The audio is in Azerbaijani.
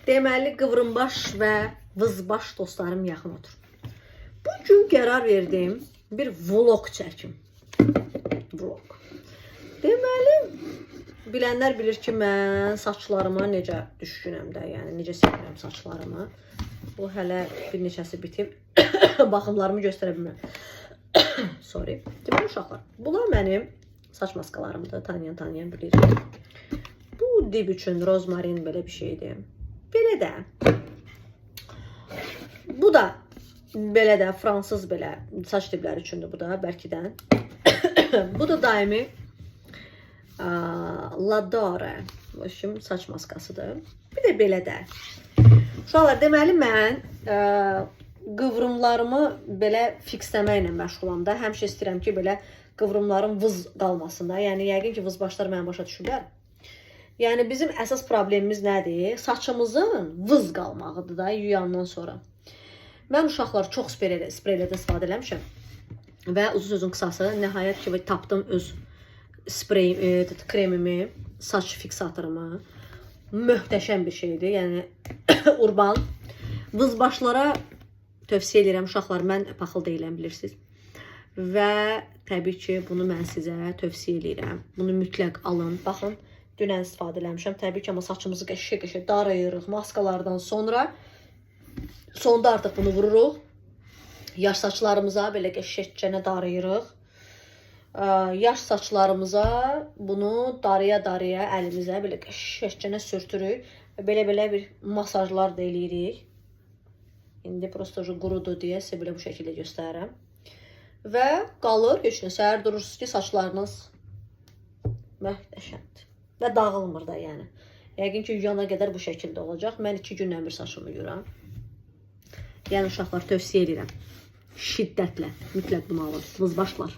Deməli, qıvrımbaş və vızbaş dostlarım, yaxın otur. Bu gün qərar verdim bir vlog çəkim. Vlog. Deməli, bilənlər bilir ki, mən saçlarıma necə düşkünəm də, yəni necə sevirəm saçlarımı. Bu hələ bir neçəsi bitib. Baxımlarımı göstərə bilmirəm. Sorry. Deməli uşaqlar, bunlar mənim saç maskalarımdır. Tanıyan tanıyan bilir. Bu dib üçün rozmarin belə bir şeydir. Belə də. Bu da belə də fransız belə saç dibləri üçündür bu da bərkidən. Bu da daimi Ladore. Başım saç maskasıdır. Bir də belə də. Uşaqlar, deməli mən qıvrımlarımı belə fiksləməklə məşğulam da. Həmişə istəyirəm ki, belə qıvrımlarım vız qalmasın da. Yəni yəqin ki, vızbaşlar məni başa düşürlər. Yəni bizim əsas problemimiz nədir? Saçımızın vız qalmağıdır da yuyandan sonra. Mən uşaqlar çox spreylərdən istifadə eləmişəm. Və uzun sözün qısası, nəhayət ki, tapdım öz sprey kremimi, saç fiksatorumu. Möhtəşəm bir şeydir. Yəni Urban vızbaşlara tövsiyə edirəm uşaqlar. Mən paxıl deyiləm, bilirsiniz. Və təbii ki, bunu mən sizə tövsiyə edirəm. Bunu mütləq alın. Baxın, dünən istifadə eləmişəm. Təbii ki, amma saçımızı qəşəng-qəşəng darayırıq maskalardan sonra. Sonda artıq bunu vururuq. Yaş saçlarımıza belə qəşəngcənə darayırıq. Yaş saçlarımıza bunu daraya-daraya əlimizə belə qəşəngcənə sürtürük. Belə-belə bir masajlar da eləyirik. İndi prosto qurudu deyə sizə belə bu şəkildə göstərirəm. Və qalır heç nə. Səhər durursunuz ki, saçlarınız möhtəşəmdir. Və dağılmır da yəni. Yəqin ki, yuyana qədər bu şəkildə olacaq. Mən 2 gündən bir saçımı yuyuram. Yəni uşaqlar, tövsiyə edirəm. Şiddətlə. Mütləq bunu alın. Vızbaşlar.